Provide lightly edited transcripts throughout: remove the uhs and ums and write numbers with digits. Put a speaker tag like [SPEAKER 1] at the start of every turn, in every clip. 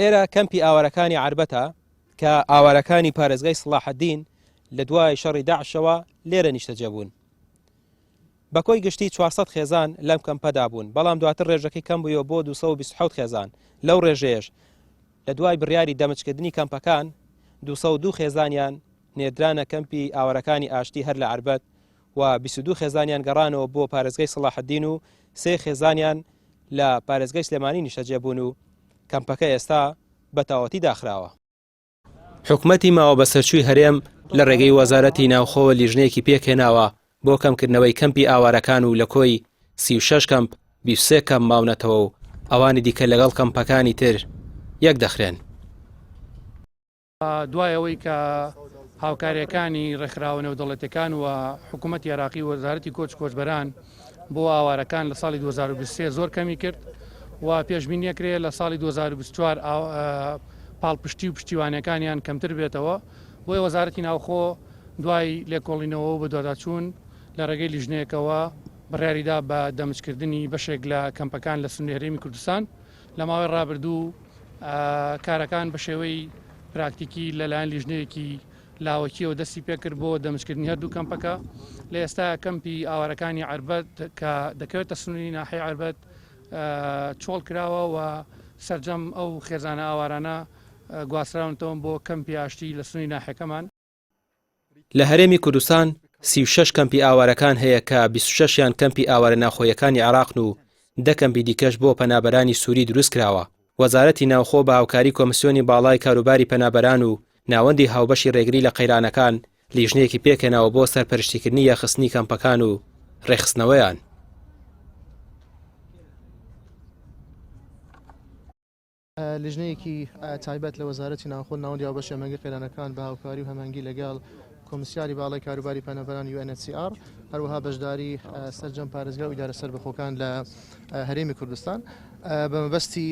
[SPEAKER 1] ئێرە کەمپی ئاوارەکانی عەربەتە کە ئاوارەکانی پارێزگای سڵاحەدین لە دوای شەڕی داعشەوە لێرە نیشتەجێ بوون. بە کۆی گشتی 400 خێزان لەم کەمپەدا بوون، بەڵام دواتر ڕێژەکەی کەم بوویەوە بۆ 227 خێزان، لەو ڕێژەیەش لە دوای بڕیاری دەمجکردنی کەمپەکان 202 خێزانیان نێردرانە کەمپی ئاوارەکانی ئاشتی هەر لە عەربەت و 22 خێزانیان گەڕانەوە بۆ پارێزگای سەڵاحەدین و سێ خێزانیان لە پارێزگای سلێمانی نیشتەجێ بوون و کەمپەکە ئێستا بە تەواوەتی داخراوە. حکومەتی ماوەبەسەرچووی هەرێم لە ڕێگەی وەزارەتی ناوخۆوە لیژنەیەکی پێکهێناوە بۆ کەمکردنەوەی کەمپی ئاوارەکان و لە کۆی 36 کەمپ 23 کەمپ ماونەتەوە و ئەوانی دیکە لەگەڵ کەمپەکانی تر یەک دەخرێن.
[SPEAKER 2] دوای ئەوەی کە هاوکارییەکانی ڕێکخراوە نێودەوڵەتیەکان و حکوومەتی عێراقی و وەزارەتی کۆچ کۆچبەران بۆ ئاوارەکان لە ساڵی 2023 زۆر کەمی کرد و پێشبینیەکرێ لە ساڵی 2024 پاڵپشتی و پشتیوانەکانیان کەمتر بێتەوە بۆیە وەزارەتی ناوخۆ دوای لێکۆڵینەوە و بەدواداچوون لە ڕێگەی لیژنەیەکەوە بڕیاریدا بە دەمجکردنی بەشێک لە کەمپەکان لە سنووری هەرێمی کوردستان لە ماوەی ڕابردوو کارەکان بە شێوەی پراکتیکی لەلایەن لیژنەیەکی لاوەکیەوە دەستی پێکرد بۆ دەمجکردنی هەردوو کەمپەکە لە ئێستا کەمپی ئاوارەکانی عربەت کە دەکەوێتە سنووری ناحی عربەت چۆڵ کراوە و سرجەم ئەو خێزانە ئاوارانە گواستراونەتەوە بۆ کەمپی ئاشتی لە سنووری ناحەکەمان.
[SPEAKER 1] لە هەرێمی کوردستان 36 کەمپی ئاوارەکان هەیە کە 26 یان کەمپی ئاوارە ناوخۆیەکانی عێراقن و دە کەمپی دیکەش بۆ پەنابەرانی سووری دروستکراوە. وەزارەتی ناوخۆ بە هاوکاری کۆمسیۆنی باڵای کاروباری پەنابەران و ناوەندی هاوبەشی ڕێگری لە قەیرانەکان لیژنەیەکی پێکهێناوە بۆ سەرپەرشتیکردنی یەکخستنی کەمپەکان و ڕێکخستنەوەیان.
[SPEAKER 3] لیژنەیەکی تایبەت لە وەزارەتی ناوخۆ ناوەندی هاوبەشی هەماهەنگی قەیرانەکان بە هاوکاری و هەماهەنگی لەگەڵ کۆمیسیاری باڵای کاروباری پەنابەران UNHCR هەروەها بەشداری سەرجەم پارێزگا و ئیدارە سەربەخۆکان لە هەرێمی کوردستان بە مەبەستی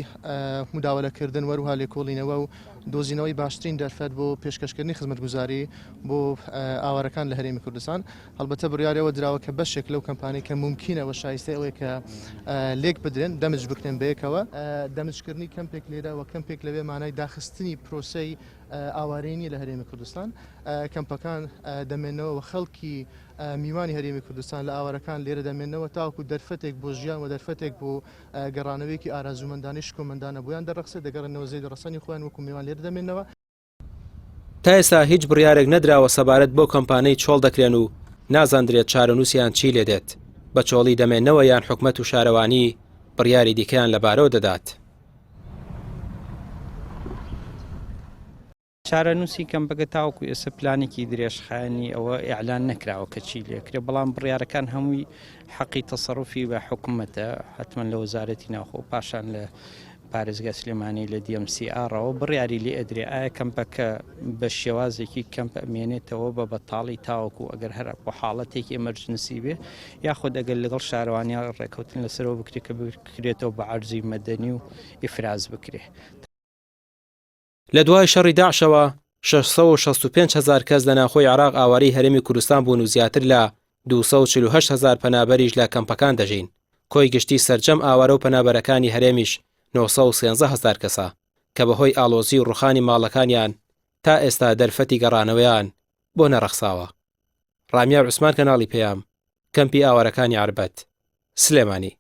[SPEAKER 3] مداوەلەکردن وەروها لێکۆڵینەوە و دۆزینەوەی باشترین دەرفەت بۆ پێشکەشکردنی خزمەتگوزاری بۆ ئاوارەکان لە هەرێمی کوردستان هەڵبەتە بڕیاری ئەوە دراوە کە بەشێک لەو کەمپانەی کە مومکینە و شایستەی ئەوەیە کە لێک بدرێن دەمج بکرێن بەیەکەوە. دەمجکردنی کەمپێک لێرە و کەمپێک لەوێ مانای داخستنی پرۆسەی ئاوارەیی نییە لە هەرێمی کوردستان. کەمپەکان دەمێنەوە و خەڵکی میوانی هەرێمی کوردستان لە ئاوارەکان لێرە دەمێنەوە تاوەکو دەرفەتێک بۆ ژیان و دەرفەتێک بۆ گەڕانەوەیەکی ئارەزوومەندانەی شکۆمەندانە بۆیان دەڕەخسێت، دەگەڕێنەوە زێدی ڕەسەنی خۆیان وەکو میوان لێرە دەمێنەوە.
[SPEAKER 1] تا ئێستا هیچ بڕیارێک نەدراوە سەبارەت بەو کەمپانەی چۆڵ دەکرێن و نازاندرێت چارەنووسیان چی لێدێت، بە چۆڵی دەمێنەوە یان حکومەت و شارەوانی بڕیاری دیکەیان لەبارەوە دەدات.
[SPEAKER 4] چارەنووسی کەمپەکە تاوەکو ئێستا پلانێکی درێژخایەنی ئەوە ئیعلان نەکراوە کە چی لێکرێ، بەڵام بڕیارەکان هەمووی حەقی تەسەروفی بە حکومەتە، حەتمەن لە وەزارەتی ناوخۆ و پاشان لە پارێزگای سلێمانی لە DMCR ەوە بڕیاری لێ ئەدرێ ئایا کەمپەکە بە شێوازێکی کەمپ ئەمێنێتەوە بە بەتاڵی تاوەکو ئەگەر هەر بۆ حاڵەتێکی emergency بێ یاخود ئەگەر لەگەڵ شارەوانیان ڕێکەوتن لەسەرەوە بکرێت کە بکرێتەوە بە عەرزی مەدەنی و ئیفراز بکرێ.
[SPEAKER 1] لە دوای شەڕی داعشەوە 665 هەزار کەس لە ناوخۆی عێراق ئاوارەی هەرێمی کوردستان بوون و زیاتر لە 248 هەزار پەنابەریش لە کەمپەکان دەژین. کۆی گشتی سەرجەم ئاوارە و پەنابەرەکانی هەرێمیش 913 هەزار کەسە کە بەهۆی ئاڵۆزی و ڕوخانی ماڵەکانیان تا ئێستا دەرفەتی گەڕانەوەیان بۆ نەڕەخساوە. ڕامیار عوسمان کەناڵی پەیام، کەمپی ئاوارەکانی عەربەت، سلێمانی.